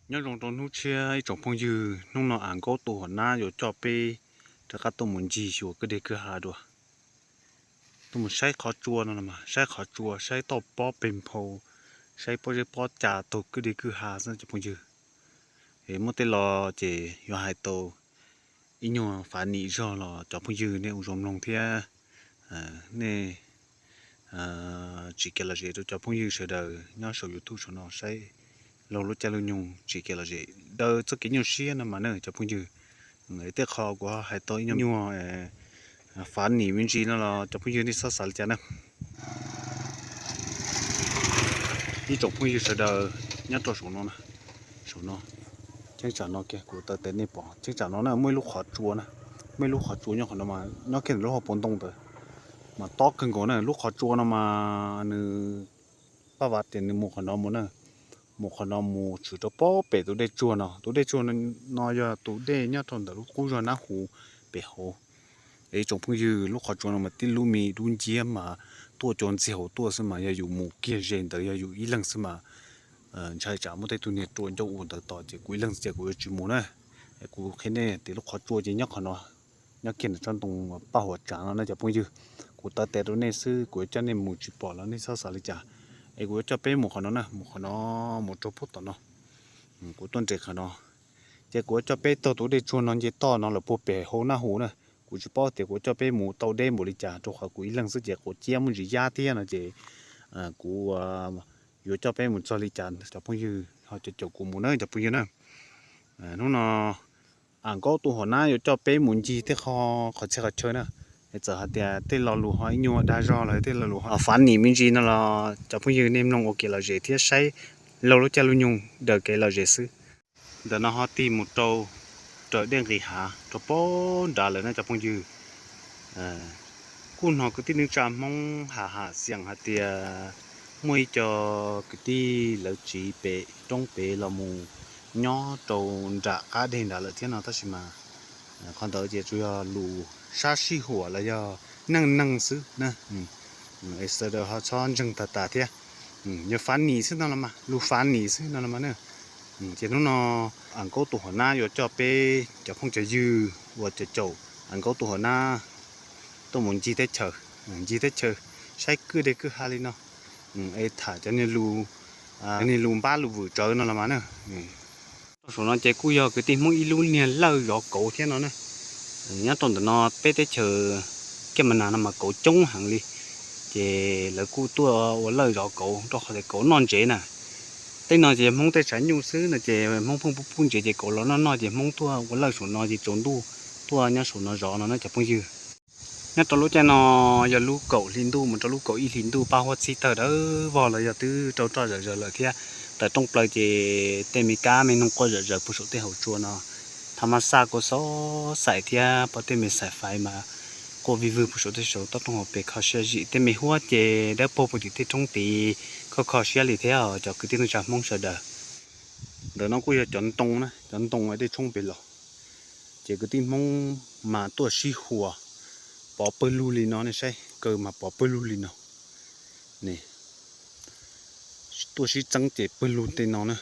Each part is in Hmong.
Nyob zoo rau hnub tshiab ib tsoom phooj ywg, hnub no Am Nkaub Tus Huam Nab yuav coj peb rov qab tuaj mus ncig xyuas kwj deg kwj ha dua. Tuaj mus saib qhov tsua no, saib qhov tsua, saib toj pob peg nphau, saib pob zeb pob ca taug kwj deg kwj ha xwb cov phooj ywg. Es muaj tej lo ces yuav hais tau ib nyuag fav nim zog los cov phooj ywg nej ua zoo mloog thiab. Nej tsim kev lom zem rau cov phooj ywg sawv daws nyob saum YouTube saum no saib laug lub caij lub nyoog, tsim kev lom zem daws txoj kev nyuaj siab no mas na cov phooj ywg. Tej qho kuv hais tau ib nyuag fav nim me ntsis no los cov phooj ywg nej txhob xav li cas na. Ib tsoom phooj ywg sawv daws nyob rau saum no, saum no, cheeb tsam no kiag kuv taw tes nej pom, cheeb tsam no na muaj ib lub qhov tsua na, muaj ib lub qhov tsua nyob qhov no mas nyob kiag ntawm lub hauv paus ntoo ntawd mas tob kawg nkaus na. Lub qhov tsua no mas nws, Paj Vav tias nws mus qhov no mus na, mus qhov no mus tshwm rau pob pem tus dej tsuag no. Tus dej tsuag no yog tus dej nyob rau ntawm lub qub zog Nab Huv pem hauv. Es ib tsoom phooj ywg, lub qhov tsua no mas tib lub me dub nciab mas tuaj cua ntxig hauv tuaj xwb mas yog yus mus kiag ze ntawd yog yus ib leeg xwb mas ntshai tsam muaj tej tug niag rua ncauj ua ntawd tos ces kuv ib leeg xwb ces kuv yuav tsis mus na. Kuv qhia nej tias lub qhov tsua ces nyob qhov no, nyob kiag ntawm tsob ntoo paj huam tsav no na cov phooj ywg. Kuv taw tes rau nej xwb, kuv yuav coj nej mus tsis pom los nej txhob xav li cas. Es kuv yuav coj peb mus qhov no na, mus qhov no, mus rau pub tom no. Kuv tuaj nres qhov no, ces kuv yuav coj peb taug tus dej tsuag no nce toj no lawm puag pem hauv Nab Huv na. Kuv tsis paub tias kuv coj peb mus tau deb npaum li cas rau qhov kuv ib leeg xwb ces quav ciab muaj ntsis yab thiab no ces kuv yuav coj peb mus txog li cas cov phooj ywg ho caum kuv mus na cov phooj ywg na. Hnub no Am Nkaub Tus Huam Nab yuav coj peb mus ncig tej qhov txhia qhov chaw na. Txawm hais tias tej lo lus ho ib nyuag dag zog los tej lo lus ho fav nim me ntsis no los cov phooj ywg nej mloog ua kev lom zem thiab saib laug lub caij lub nyoog daws kev lom zem xwb. Ntawm no ho tig mus rau raws dej nqis hav rau pab nrad lawm na cov phooj ywg. Kuj hnov kwv tij neej tsa Hmoob ham ham xeem hais tias muaj ib co kwv tij lawv tsiv pem roob pem los mus nyob rau nram qab deg nrad lawm thiab no tab sis mas qhov ntawd ces tsuas yog lus sab sij huam los yog neej neeg xwb na. Es sawv daws ho txhob ntseeg tag tas thiab. Yog fav nim xwb no los mas, lus fav nim xwb no los mas na. Ces hnub no Am Nkaub Tus Huam Nab yuav coj peb cov phooj cov ywg uas caum caum Am Nkaub Tus Huam Nab tuaj mus ncig teb chaws, ncig teb chaws saib kwj deg kwj ha li no, es tham cov niag lus npab lus vwm tsawv no los mas na. Rau saum no ces kuj yog kwv tij Hmoob ib lub niag lawj zov kauv thiab no na. Nyob rau ntawm no peb teb chaws Kiaj Mas Nas no mas kauv coob heev li, ces lawv kuj tuaj ua lawj zov kauv rau qhov tias kauv noj ntsev na. Tej no ces Hmoob tej tshav nyuj xwb no ces Hmoob pheej pub pub ntsev ces kauv los noj noj ces Hmoob tuaj ua lawj saum no ces tsaus ntuj tuaj nyob saum no zov no na cov phooj ywg. Nyob rau lub caij no yog lub kaum hli ntuj mus rau lub kaum ib hli ntuj pab huab txhib tawg dawb vog los yog twb rau roj zom zaws lawm thiab. Tawm rooj plaws ces tej me kab me noog quaj zom zaws puag saum tej hauv tsua no. Tha mas xaj kuj xov xaim thiab pom tej me xaim faiv mas quaj vij vwg puag saum tej saum toj roob hauv pes kho siab zim. Tej me huab ces dawb paug puag tim tej roob tid, kho kho siab li thiab cov kwv tij neej tsa Hmoob sawv daws. Ntawm no kuj yog cov ntoo na, cov ntoo dej tshoob pem los. Ces kwv tij Hmoob mas tuaj sib huas pov pawg lug li no nej saib, kaw mas pov pawg lug li no. Tuaj sib txeeb ces pawg lug tej no na.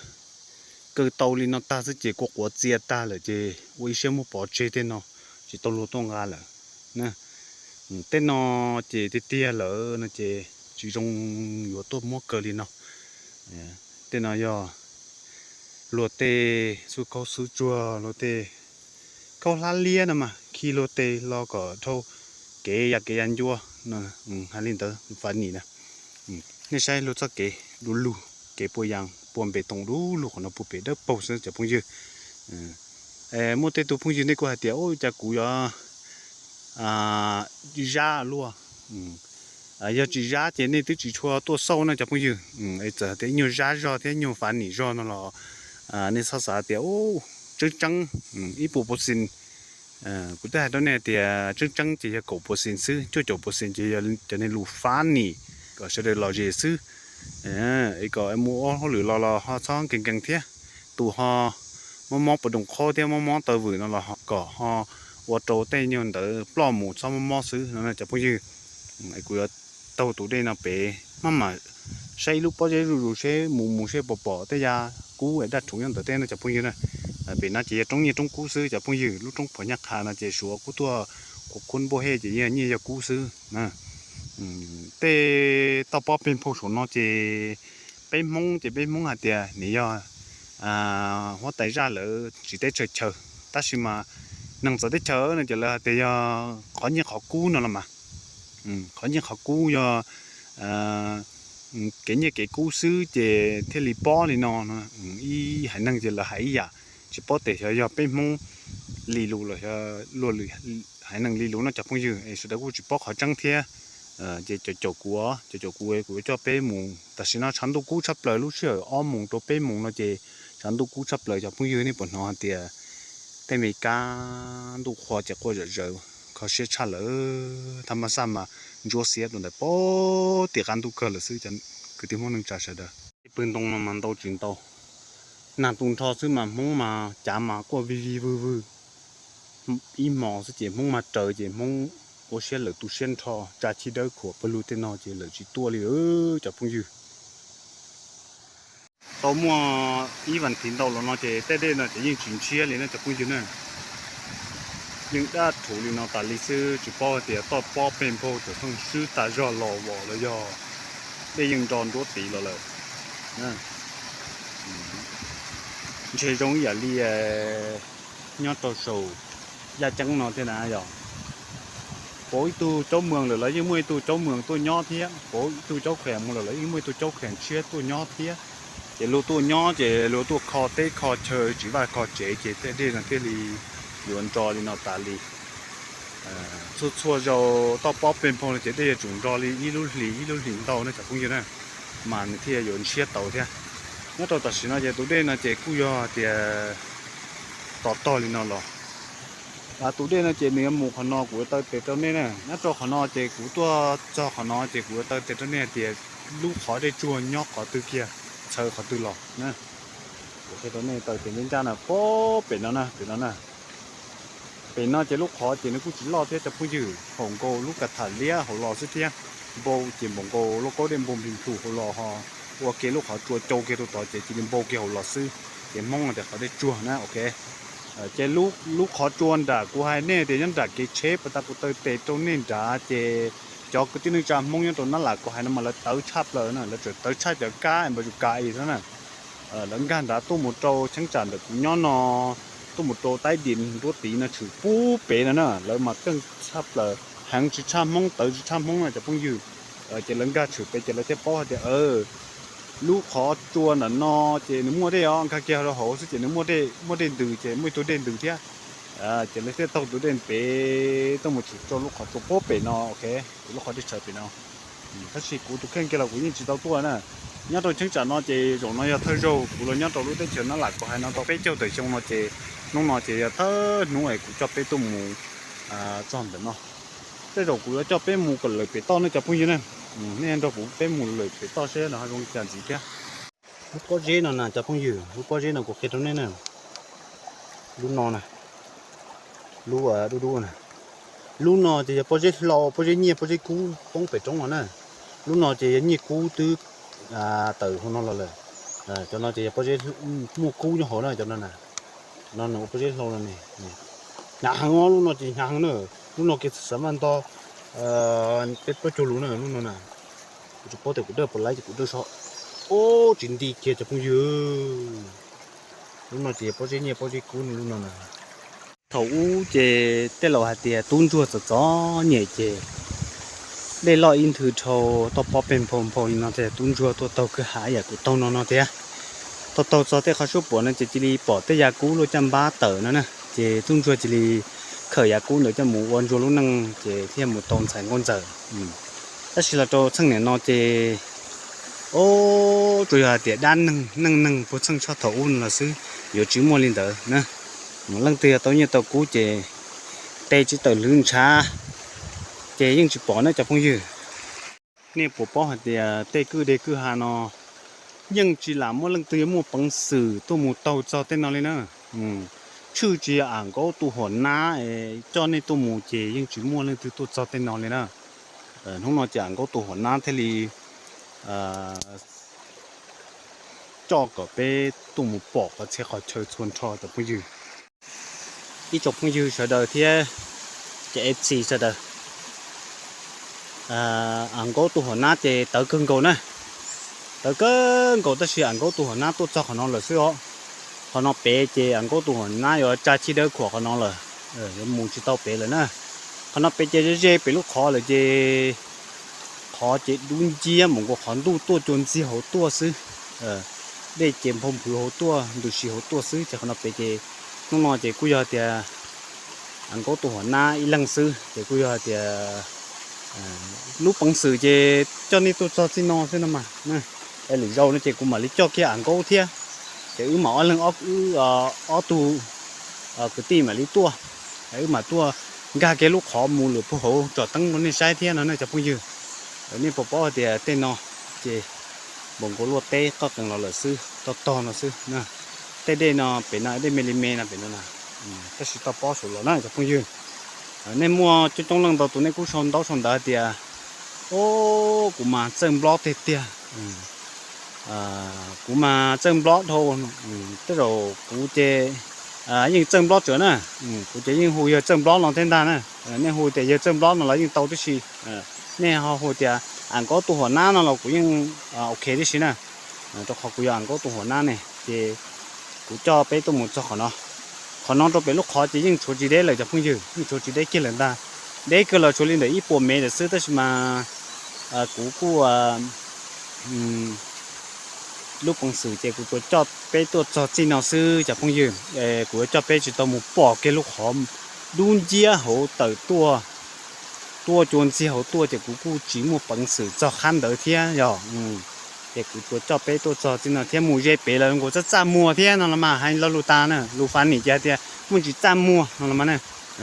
Kaw tau li no tag xwb ces kua quav txia tag lawm ces ua ib siab muab pov tseg tej no, tsis tau luag tuaj nqa lawm. Tej no ces tiag tiag lawm no ces tsis zoo yuav tuaj muab kaw li no. Tej no yog luag tej xub khaub xub tsuag, luag tej khaub hlab liab no mas khi luag tej los kom dhau kev ya kev ya ncua, hais li ntawd fav nim na. Nej saib luag txoj kev du lug, kev pua yas pua npe toos du lug qhov no puag pem dawb paug xwb cov phooj ywg. Muaj tej tug phooj ywg nej kuj hais tias ua cas kuv yuav zab luaj. Yog tsis zab ces nej twb tsis tshua tuaj xauj na cov phooj ywg. Txawm tias ib nyuag zab zog thiab ib nyuag fav nim zog no los nej txhob xav tias tseeb tseeb ib puas pawv xees. Kuv twb hais rau nej tias tseeb tseeb ces yog kaum pawv xees xwb, cuaj caum pawv xees ces yog cov niag lus fav nim kom sawv daws lom zem xwb. Es kom mus ua hauj lwm los los ho txhob nkees nkees thiab. Tus ho mob mob puas doos qhaub thiab mob mob taw vwm no los kom ho ua rau tej nyuag ntawd ploj mus txhob mob mob xwb no cov phooj ywg. Kuv yuav taug tus dej no pem maj mam saib ib lub pob zeb zuj zus seb mus mus seb puas pom tej ya kub daj rhuv nyob ntawm tej no cov phooj ywg na. Pem no ces yog roob nyiaj roob kub xwb cov phooj ywg, lub roob Phuam Nyaj Qha no ces suav kuj tuaj khuv khub npua hej ces yog nyiaj yog kub xwb. Tej toj pob peg nphau saum no ces peb Hmoob ces peb Hmoob hais tias nws yog huab tais zaj lawv tsis teb chaws chaw, tab sis mas neeg txawv teb chaws no ces lawv hais tias yog qhov nyiaj qhov kub no los mas. Qhov nyiaj qhov kub yog kev nyiaj kev kub xwb ces thiaj li pob li no. Ib haiv neeg ces lawv hais ib yam, tsis paub tes xyov yog peb Hmoob li lus los luag haiv neeg li lus no cov phooj ywg es sawv daws kuj tsis paub qhov tseeb thiab. Ces caum caum kuv, caum caum kuv kuv yuav coj peb mus. Tam sim no tshav ntuj kub tshaj plaws, lub sij hawm ob moos rau peb moos no ces tshav ntuj kub tshaj plaws cov phooj ywg, nej puas hnov hais tias tej me kab ntuj qhua ces quaj zom zaws, kho siab tshaj lawm. Thaj ma xaj mas ntsuab xiab rau ntawm pem tim qab ntuj kawg lawm xwb cov kwv tij Hmoob neej tsa sawv daws. Pw ntoo no mas ntau tsis ntau, nag tu nrho xwb mas Hmoob mas cav mas quaj vij vij vwj vwj. Ib hmo xwb ces Hmoob mas raws ces Hmoob ua siab lawm tu siab nrho, tsa chij dawb khuam pawg lug tej no ces lawm tsis tuaj li cov phooj ywg. Tau muaj ib vas thiv ntau los no ces tej dej no ces yeej tsis ntshiab li na cov phooj ywg na. Yeej daj rhuv li no tas li xwb, tsis paub hais tias toj pob peg nphau cov thooj swb tas zog los vos los yog dej yeej nro nruab tiv los lawm. Ntshe zoo ib yam li nyob rau saum yaj ceeb no thiab na yog. Pauv ib tug caub moos lawm los yeej muaj ib tug caub moos tuaj nyob thiab, pauv ib tug caub kheem mus lawm los yeej muaj ib tug caub kheem tshiab tuaj nyob thiab. Ces luag tuaj nyob ces luag tuaj kho teb kho chaw tsis vaj kho tsev ces tej dej no thiaj li yuav nro li no tas li. Txhua txhua zaus toj pob peg nphau no ces dej yuav tsum nro li ib lub hlis ib lub hlis ntau na cov phooj ywg na, mas nws thiaj yuav ntshiab tau thiab. Nyob rau tam sim no ces tus dej no ces kuj yog tias tos tog li no los. Tus dej no ces nws yuav mus qhov no kuv yuav taw tes rau nej na. Nyob rau qhov no ces kuv tuaj txog qhov no ces kuv yuav taw tes rau nej hais tias lub qhov dej tsuag nyob qhov twg kiag, txhawv qhov twg los na. Kuv qhia rau nej taw tes ncaj ncaj na, pem no na, pem no na. Pem no ces lub qhov ces nws kuj tsis loj thiab cov phooj ywg, haum nkaus lub kav tham liab hauv los xwb thiab. Npau ces npaum nkaus lub kaub dej npau nplis nplus hauv los ho ua kiag lub qhov tsua cau kiag rau tod ces cia li npau kiag hauv los xwb. Ces Hmoob tias qhov dej tsuag na, ok. Ces lub qhov tsua nram kuv hais nej tias nyob nram kev tsheb pas tas kuv taw tes rau nej nrad ces cov kwv tij neej tsa Hmoob nyob rau Nab Las kuv hais no mas lawv tawv tshaj plaws na, lawv tseem tawv tshaj cov kab npas zus kas i xwb na. Lawv nkag nrad tuaj mus rau cheeb tsam ntawm kuv nyob no, tuaj mus rau taib dis nruab tiv no tshwm pub pem no na, lawv mas keej tshaj plaws, heev tsis tshaj Hmoob, tawv tsis tshaj Hmoob na cov phooj ywg. Ces lawv nkag tshwm pem ces lawv thiaj paub hais tias lub qhov tsua ntawm no ces nws muaj dej os, nkag kiag rau hauv xwb ces nws muaj dej, muaj dej ntws ces muaj ib tug dej ntws thiab. Ces lawv thiaj taug tus dej pem tuaj mus tshwm rau lub qhov tsua pub pem no, ok, lub qhov dej tshawv pem no. Tab sis kuv tus kheej kiag los kuv yeej tsis tau tuaj na. Nyob rau cheeb tsam no ces zaum no yog thawj zaug kuv los nyob rau lub teb chaws Nab Las kuv hais no tau peb caug tawm xyoo no ces hnub no ces yog thawj hnub es kuv coj peb tuaj mus txog ntawm no. Tej zaum kuv yuav coj peb mus kom lawm pem toj ne cov phooj ywg ne. Nej nrog kuv peb mus lawm pem toj seb los ho zoo li cas ntxiv thiab. Lub pob zeb no na cov phooj ywg, lub pob zeb no kuv qhia rau nej na. Lub no na, lub dub dub na. Lub no ces yog pob zeb hlau, pob zeb nyiaj, pob zeb kub poob pem roob no na. Lub no ces yog nyiaj kub twb tawm hauv no los lawm. Cov no ces yog pob zeb muaj kub nyob hauv na cov no na. Cov no nws ua pob zeb hlau no ne. Hnyav heev os, lub no ces hnyav heev na. Lub no kiag xav maj ntog peb plaub caug lus na lub no na. Kuv tsis paub tias kuv dawj puas laib ces kuv dawj so. Ub, tsis nti kiag cov phooj ywg. Lub no ces pob zeb nyiaj pob zeb kub lub no na. Thaum ub ces tej laus hais tias tub ntsuag txom txom nyem ces dej loj ib nthwv dhau toj pob peg nphau nphau li no thiab tub ntsuag tuaj taug kwj ha ib yam kuv taug no no thiab. Taug taug txog tej qhov suab puam no ces cia li pom tej yav kub luaj caj npab tawm no na, ces tub ntsuag cia li khawm yav kub ntawd coj mus ua ntsuag lub neej ces thiaj mus tau ntxhais nkauj ntxawm. Tab sis los rau txheej niam no ces, o, tsuas yog hais tias dab neeg neej neeg puag txheej tshaj thaum ub no los xwb, yuav tsis muaj li ntawd na. Leej twg yog tau nyiaj tau kub ces tej tsis tawm lwv ntshav ces yeej tsis pom na cov phooj ywg. Nej puas paub hais tias tej kwj deg kwj ha no yeej tsis lam muaj leej twg yuav muaj peev xwm tuaj mus taug txog tej no li na. Tshwj tsis yog am nkaub tus huam nab coj nej tuaj mus ces yeej tsis muaj leej twg tuaj txog tej no li na. Hnub no ces am nkaub tus huam nab thiaj li coj kom peb tuaj mus pom qhov txhia qhov chaw txhua nrho cov phooj ywg. Ib tsoom phooj ywg sawv daws thiab cov F C sawv daws, Am Nkaub tus huam nab ces tawv kawg nkaus na. Tawv kawg nkaus tab sis Am Nkaub tus huam nab tuaj txog qhov no lawm xwb os. Qhov no pem ces Am Nkaub tus huam nab yuav tsa chij dawb khuam qhov no lawm, yuav mus tsis tau pem lawm na. Qhov no pem ces ze ze pem lub qhov lawm ces qhov ces dub nciab mus nkaus qhov ntuj tuaj cua ntxiag hauv tuaj xwb. Dej ces nphau nphwv hauv tuaj ntws si hauv tuaj xwb ces qhov no pem ces hnub no ces kuj yog tias Am Nkaub tus huam nab ib leeg xwb ces kuj yog tias lub peev xwm ces coj nej tuaj txog txij no xwb no mas. Es lwm zaus no ces kuv mam li coj kiag Am Nkaub thiab, ces wb mam ob leeg ob tug kwv tij mam li tuaj, wb mam tuaj nkag kiag lub qhov mus lwm puag hauv tsom teeb rau nej saib thiab no ne cov phooj ywg. Nej puas paub hais tias tej no ces npaum nkaus luaj teb qoj qees los lawm xwb, tog tog no xwb. Tej dej no pem no dej me li me no pem no na, tab sis toj pob saum los na cov phooj ywg. Nej muaj coob coob leej ntau tus nej kuj sau ntaub sau ntawv hais tias, o, kuv mas txawj nplob tiag tiag, kuv mas txawj nplob dhau, tej zaum kuv ces yeej txawj nplob tsawv na, kuv ces yeej hu yawg txawj nplob no thiab ntag na. Nej hu tias yawg txawj nplob no los yeej tau tib si, nej ho hu tias Am Nkaub tus huam nab no los kuv yeej ok tib si na, rau qhov kuv yog Am Nkaub tus huam nab ne ces kuv coj peb tuaj mus txog qhov no. Qhov no rau pem lub qhov ces yeej tshuav tsis deb lawm cov phooj ywg, yeej tshuav tsis deb kiag lawm ntag. Deb kawg los tshuav li ntawm ib puas mev lawm xwb tab sis mas kuv kuj lub peev xwm ces kuv tsuas coj peb tuaj txog txij no xwb cov phooj ywg. Kuv yuav coj peb tsis tau mus pom kiag lub qhov dub nciab hauv tawm tuaj, tuaj cua ntxiag hauv tuaj ces kuv kuj tsis muaj peev xwm txog qhab ntawd thiab yog. Ces kuv tsuas coj peb tuaj txog txij no thiab mus ze pem lawm nkaus txaj txaj muag thiab no los mas hais lo lus tas na, lus funny ces hais tias muaj ntsis txaj muag no los mas na.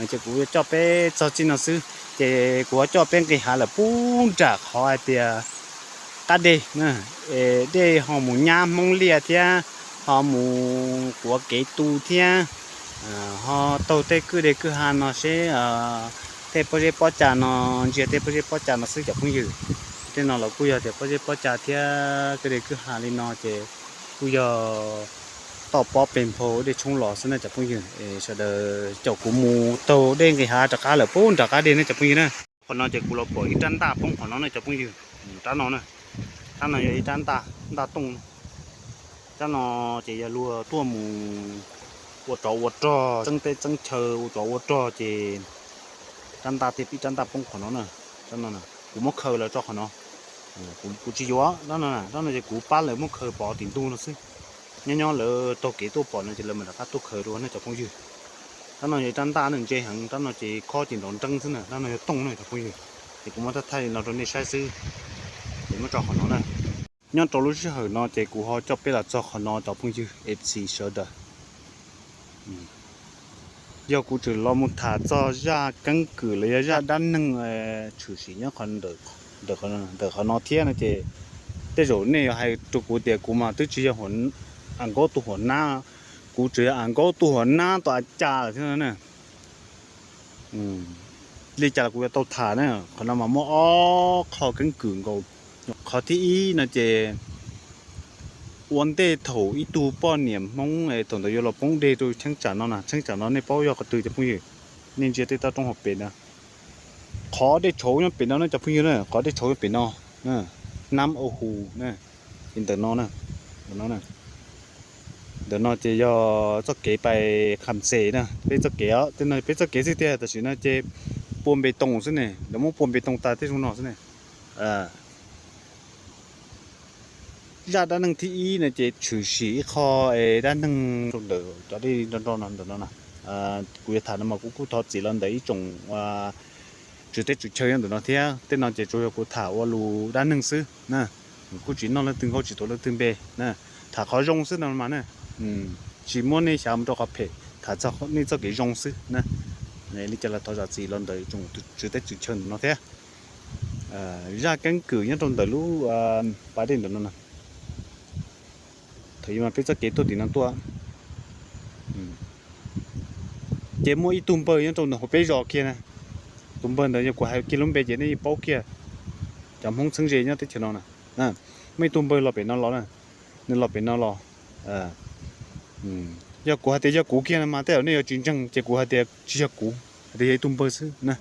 Ces kuv yuav coj peb txog txij no xwb ces kuv yuav coj peb nqis hav lawm puag nram qhov hais tias qab deg, dej ho mus nyab Hmoob Liaj thiab ho mus quav kev tu thiab ho taug tej kwj deg kwj ha no seb tej pob zeb pob ca no, ntsia tej pob zeb pob ca no xwb cov phooj ywg. Tej no los kuj yog tias pob zeb pob ca thiab kwj deg kwj ha li no ces kuj yog toj pob peg nphau dej tshoob los xwb na cov phooj ywg. Sawv daws caum kuv mus taug dej nqis hav rov qab lawm puag nram qab deg na cov phooj ywg na. Qhov no ces kuv los pom ib rab ntaj poob qhov no na cov phooj ywg. Rab no na, rab no yog ib rab ntaj, ntaj tooj. Rab no ces yog luag tuaj mus ua tsov ua rog, txeeb teb txeeb chaw, ua tsov ua rog ces rab ntaj thiaj pib rab ntaj poob qhov no na. Rab no kuv muab khaws los tso qhov no. Kuv tsis yuav rab no, rab no ces kuv pab lawv muab khaws pov tim ntug no xwb. Nyob nyob lawv taug kev tuaj pom no ces lawv mam rov qab tuaj khaws dua na cov phooj ywg. Rab no yog rab ntaj na, ntse heev, rab no ces khob ces nrov nreeb xwb na, rab no yog tooj na cov phooj ywg. Ces kuv muab thaij thaij li no rau nej saib xwb. Ces muab tso qhov no na. Nyob rau lub sij hawm no ces kuv ho coj peb los txog qhov no cov phooj ywg F C sawv daws. Yog kuv tseem los mus tham txog zaj keeb kwm los yog zaj dab neeg tshwm sim nyob ntawm qhov no thiab no ces tej zaum nej yuav hais rau kuv tias kuv mas twb tsis yog Am Nkaub tus huam nab, kuv tseem yog Am Nkaub tus huam nab tom a cas lawm thiab no na. Li cas los kuv yuav tau tham na. Qhov no mas muaj ob qho keeb kwm nkaus. Qhov thib ib no ces ua ntej thaum ib tug poj niam Hmoob thaum ntawd yuav los poob dej rau cheeb tsam no na, cheeb tsam no nej paub yog qhov twg cov phooj ywg? Nej ntsia tej toj roob hauv pem na, qhov dej tshauv nyob pem no na cov phooj ywg na, qhov dej tshauv nyob pem no, Nab Au Hu na, ntawm no, ntawm no ces yog txoj kev pais Kham Xes na, peb txoj kev, tej no peb txoj kev xwb tiag, tam sim no ces pua npe toos xwb ne, lawv muab pua npe toos tas tej zoo no xwb ne. Zaj dab neeg thib ib no ces tshwm sim ib qho dab neeg rau ntawm cov dej nro nro no ntawm no na. Kuv yuav tham no mas kuv kuj thov txim los ntawm ib tsoom tswv teb tswv chaw nyob ntawm no thiab, tej no ces tsuas yog kuv tham ua lus dab neeg xwb na. Kuj tsis noj leej twg nkauj tsis tuav leej twg npe na, tham qhov zoo xwb no mas na. Tsis muab nej xyav mus rau qhov phem, tham txog nej txoj kev zoo xwb na. Li cas los thov zam txim los ntawm ib tsoom tswv teb tswv chaw ntawm no thiab. Zaj keeb kwm nyob rau ntawm lub pas dej ntawm no na. Thaum ub mas peb txoj kev tuaj tim no tuaj, ces muaj ib tug npawg nyob rau ntawm hauv peb zos kiag na. Tus npawg ntawd yog kuv hais kiag lub npe ces nej yeej paub kiag, cov Hmoob txheeb ze nyob teb chaws no na. Muaj ib tug npawg los pem no los na, nws los pem no los. Yog kuv hais tias yog kuv kiag no mas tej zaum nej yuav tsis ntseeg ces kuv hais tias tsis yog kuv, hais tias yog ib tug npawg xwb na.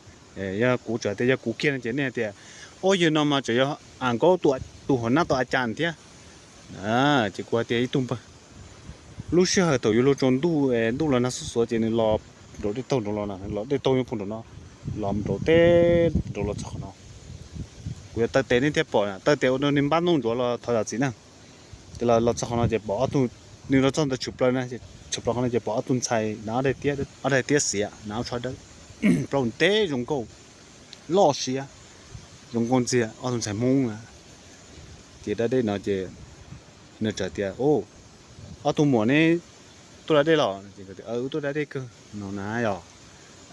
Yog kuv tseem hais tias yog kuv kiag no ces nej hais tias, o, yog no mas tseem yog Am Nkaub tus huam nab tus a cas thiab. Ces kuv hais tias ib tug npawg. Lub sij hawm thaum yuav luag tsaus ntuj, ntuj los nag xuab xuav ces nws los nraum dej taug nraud los, los dej taug nyob puag nraum no, los nraum teb nraud los txog qhov no. Kuv yuav taw tes nej thiaj pom, taw tes ua rau nws npab ntoj ntsuav los thov zam txim na. Ces los txog qhov no ces pom ob tug, nws los txog ntawd tshwm plaws na, tshwm plaws qhov no ces pom ob tug ntxhais na, ob daim tiab xiav na, ob tsho dawb, plaub nteb zoo nkauj, loj siab, zoo nkauj ntxiag, ob tug ntxhais Hmoob na. Ces da dej no ces nws txawm tias, o, ob tug muam neb tuaj da dej los? Wb tuaj da dej kawg no na yog.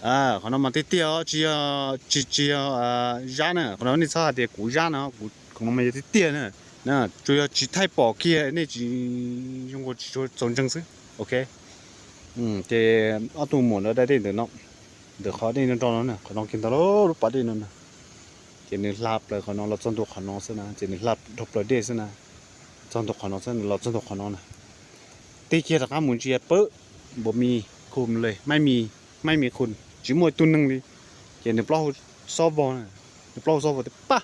Qhov no mas tiag tiag, tsis yog, tsis yog Zab na, qhov no nej txhob hais tias kuv Zab no, qhov no mas yog tiag tiag na. Tsuas yog tsis thaij pom kiag nej tsis zoo, tsis txaus ntseeg xwb, ok. Ces ob tug muam ntawd da dej ntawm no, ntawm qhov dej no nro no, qhov no kiag ntawd lub pas dej no na. Ces nws hla plaws qhov no los txog ntua qhov no xwb na, ces nws hla dhau plaws dej xwb na, txog ntua qhov no xwb, nws los txog ntua qhov no na. Tig kiag rov qab mus ntsia pab npua mi khu le, maij mi, maij mi khu, tsis muaj ib tug neeg li. Ces nws plaub hau xob vog, nws plaub hau xob vog tias, pab,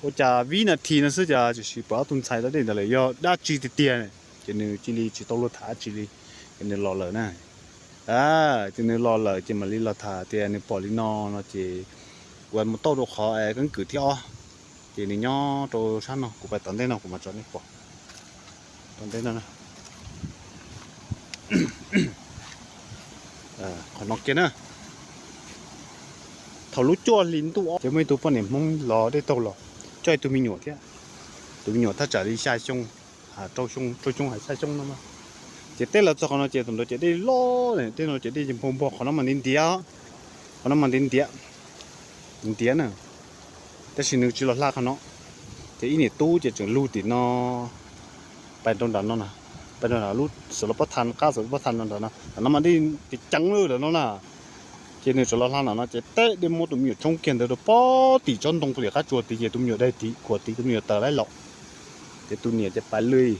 ua cas vib nas this no xwb cas tsis pom ob tug ntxhais da dej ntawd lawm, yog dab tsi tiag tiag? Ces nws cia li tsis tau luag tham dab tsi li, ces nws los lawm na. Ces nws los lawm ces mam li los tham tias nws pom li no no ces kuv mus tauj rau qhov keeb kwm thib ob, ces nws nyob rau sab no, kuv pais tom ntej no kuv mam tso nej pom. Tom ntej no, qhov no kiag na. Thaum lub cuaj hli ntuj ob ces muaj ib tug poj niam Hmoob los dej taug los, coj ib tug me nyuam thiab. Tus me nyuam thaj tsam li xya xyoo, rau xyoo, rau xyoo hais xya xyoo no. Ces tej lawv txog qhov no ces thaum ntawd ces dej loj, tej no ces dej npog npog, qhov no mas ntiav ntiav, qhov no mas ntiav ntiav, ntiav na. Tab sis nws tsis los hla qhov no. Ces ib niam tub ces tseem lug tim no pais rau nram no na, pais rau nram lub xov los pob tha, qab xov los pob tha nram no, nram no mas dej ceev lawm nram no na. Ces nws tseem los hla nram no ces tej dej muab tus me nyuam tshoob kiag ntawd rau pob tim tsob ntoo puag tim qab tsua tid, ces tus me nyuam daig tid khuam tid, tus me nyuam tawm laib los. Ces tus niam ces pais lwj,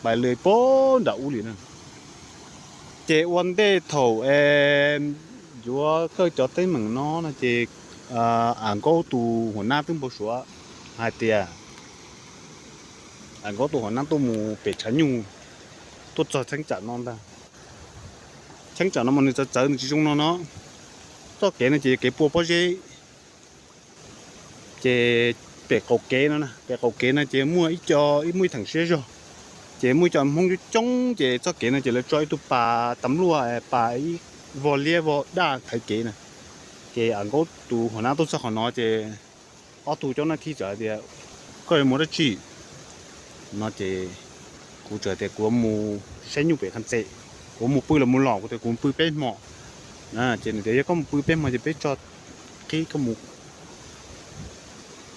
pais lwj puag nram ub li na. Ces ua ntej thaum es yuav kawj cov teeb meem no no ces Am Nkaub tus huam nab twb npau suav hais tias Am Nkaub tus huam nab tuaj mus pem tshav nyuj, tuaj txog cheeb tsam no ntag. Cheeb tsam no mas nws txawv txawv, nws tsis zoo no no. Txoj kev no ces kev pua pob zeb. Ces pem qaum kev no, pem qaum kev no ces muaj ib co, muaj ib theem siab zog. Ces muaj ib co Hmoob coob coob ces txoj kev no ces lawv tso ib tug pas tas luaj, pas ib vog liab vog daj thaiv kev na. Ces Am Nkaub tus huam nab tuaj txog qhov no ces ob tug cov nab thib txawm hais tias, koj yuav mus dab tsi? No ces kuv txawm tias kuv yuav mus saib nyuj pem Khaj Txem, kuv mus pw los mus los, kuv tias kuv pw peb hmo. Ces nws tias yog koj mus pw peb hmo ces peb tso qhib koj mus.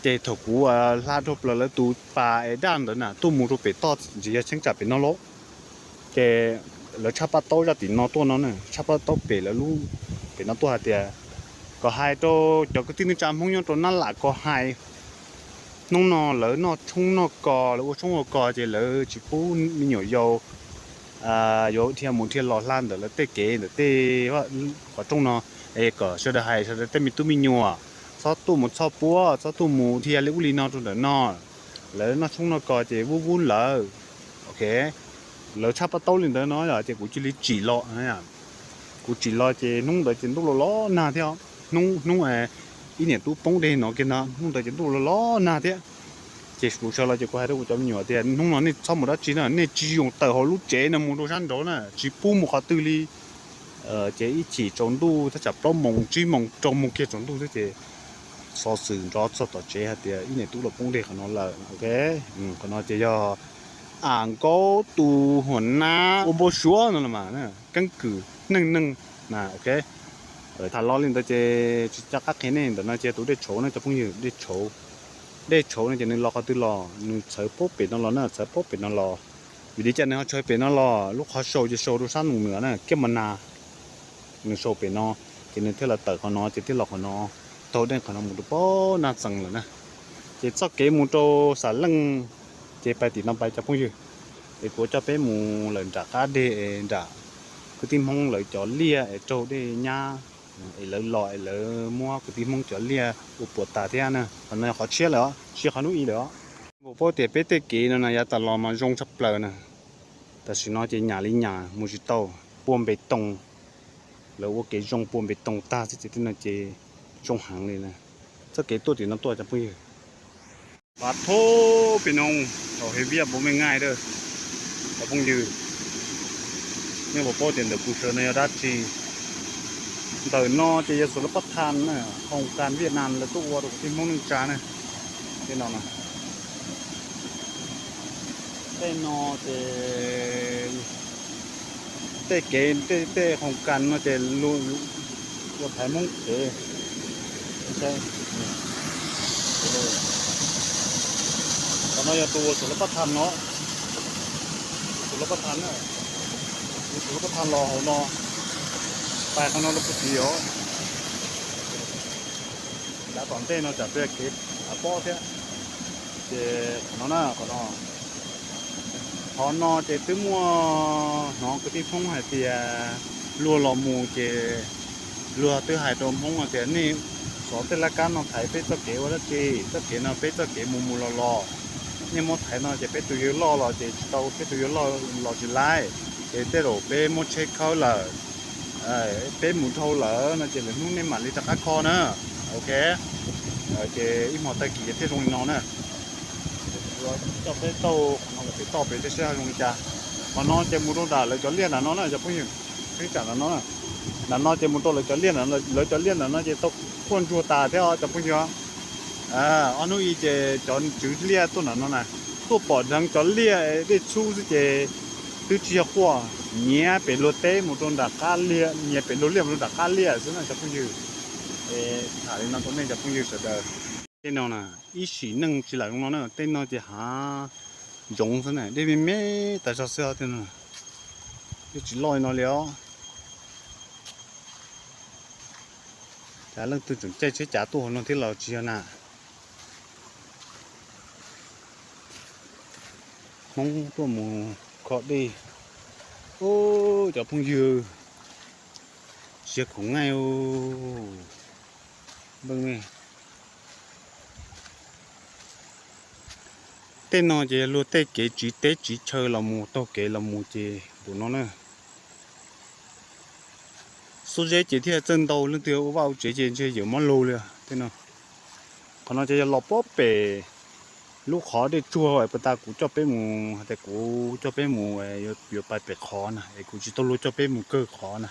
Ces thaum kuv hla dhau plaws lawv tus pas es daj ntawd na tuaj mus rau pem toj ntsis yog cheeb tsam pem no lauj. Ces lawv tshaj paj taub zaj tim no tuaj no, tshaj paj taub pem lawv lub pem no tuaj hais tias kom hais rau cov kwv tij neej tsa Hmoob nyob rau Nab Lam ko hais, hnub no lawv noj tshoob noj kos, lawv ua tshoob ua kos ces lawv tsis pub me nyuam yaus yuav dhia mus dhia los hla ntawm lawv tej kev ntawm tej qhov rooj no, es kom sawv daws hais sawv daws tej me tub me nyuam txhob tuaj mus txhoj puab, txhob tuaj mus dhia li ub li no rau ntawm no. Lawv noj tshoob noj kos ces vub vub lawv. Ok, lawv tshaj paj taub li ntawd no ces kuv cia li tsim los. Kuv tsim los ces hnub ntawd ces ntuj los los nag thiab. Hnub, hnub ib niam tub poob dej no kiag no, hnub ntawd ces ntuj los los nag thiab. Ces kuv sawv los ces kuv hais rau kuv cov me nyuam tias hnub no nej txhob mus dab tsi na, nej tsis yoog tawm hauv lub tsev no mus rau sab nraud na, tsis pub mus qhov twg li. Ces ib chim tsaus ntuj thaj tsam plaub moos tsib moos rau moos kiag tsaus ntuj xwb ces xov xwm nrov txog tom tsev hais tias ib niam tub los poob dej qhov no lawm. Ok, qhov no ces yog Am Nkaub tus huam nab ua npau suav no los mas, keeb kwm neej neeg na. Ok, tham los li ntawd ces tsis nco qab qhia nej, ntawm no ces tus dej tshauv na cov phooj ywg, dej tshauv. Dej tshauv no ces nws los qhov twg los nws txhawv puag pem no los na, txhawv puag pem no los. Vim li cas nws ho txhawv pem no los? Lub qhov sau ces sau rau sab nroog nws na, Kiab Mas Nas. Nws sau pem no, ces nws thiaj los tawm qhov no ces thiaj los qhov no, taug dej qhov no mus rau puag Naj Txees lawm na. Ces txoj kev mus rau Xam Leej ces pais tim no pais cov phooj ywg. Es kuv coj peb mus lawm nram qab deg es nram kwv tij Hmoob lawv cov liaj es raug dej nyab es lawv los es lawv muab kwv tij Hmoob cov liaj ua puas tas thiab na. Qhov no yog qhov tshiab lawm os, tshiab qhov hnub ib lawm os. Puas paub tias peb tej kev no na yav tas los mas zoo tshaj plaws na. Tam sim no ces nyam li nyam mus tsis tau, puag npe toos, lawv ua kev zoo puag npe toos tag xwb ces tej no ces zoo heev li na. Txoj kev tuaj tim no tuaj cov phooj ywg. Pas thoob pem no, thaum hev viaj npaum me ngaij a, cov phooj ywg, nej puas paub tias ntawm kuv sawv no yog dab tsi? Ntawm no ces yog Xuv Laj Pab Thas na, hoos kas Viaj Nam lawv tuaj ua rau kwv tij Hmoob neej tsa na. Tej no na, tej no ces tej kev tej hoos kas no ces ua thaiv Hmoob kev. Qhov no yog tus Xuv Laj Pab Thas no, Xuv Laj Pab Thas, Xuv Laj Pab Thas los hauv no, pais qhov no rau puag tid os. Yav tom ntej no tsam peb kev av pob thiab. Ces qhov no na, qhov no, qhov no ces twb muaj hnov kwv tij Hmoob hais tias luag los mus ces luag twb hais rau Hmoob tias nej xov tej laj kab no thaiv peb txoj kev ua dab tsi, txoj kev no peb txoj kev mus mus los los, nej muab thaiv no ces peb tus yawg loj los ces tsis tau, peb tus yawg loj los tsis laib, ces tej zaum peb muab tsheb khawb lawm, peb mus dhau lawm no ces lwm hnub nej mam li rov qab kho na. Ok, ces ib hmo tag kis ces thiaj zoo li no na. Coj peb taug qhov no los peb taug pem thiaj saib zoo li cas. Qhov no ces mus rau nram lawv cov liaj nram no na cov phooj ywg. Tseeb tsam nram no, nram no ces mus rau lawv cov liaj, lawv cov liaj nram no ces tau quaj ntsuag tas thiab os cov phooj ywg. Ob hnub ib ces cov tswv liaj tuaj nram no na, tuaj pom dheev cov liaj dej txhub xwb ces twb tsis yog quaj, nyiav pem luag teb mus rau nram qab liaj, nyiav pem luag liaj mus rau nram qab liaj xwb na cov phooj ywg. Es tham li no rau nej cov phooj ywg sawv daws. Tej no na, ib sim neej tsis lam zoo no na, tej no ces hav ntsoov xwb na, dej me me tas zog xwb os tej no. Twb tsis loj li no li os. Cas leej twg tseem caij tsheb cav tuaj hauv no thiab los tsis yog na. Hmoob tuaj mus kho dej. Ub, cov phooj ywg, siab khoom ngaij. Tej no ces luag tej kev tsiv teb tsiv chaw los mus taug kev los mus ces npaum no na. Xub zeb ces thiaj txawj ntau, leej twg ua vaj ua tsev ces ntshe yawm mob lug li tej no. Qhov no ces yog los pob pem lub qhov dej tsuag puas tas kuv coj peb mus, hais tias kuv coj peb mus yuav pais pem qhov na es kuv tsis tau luag coj peb mus kawg qhov na.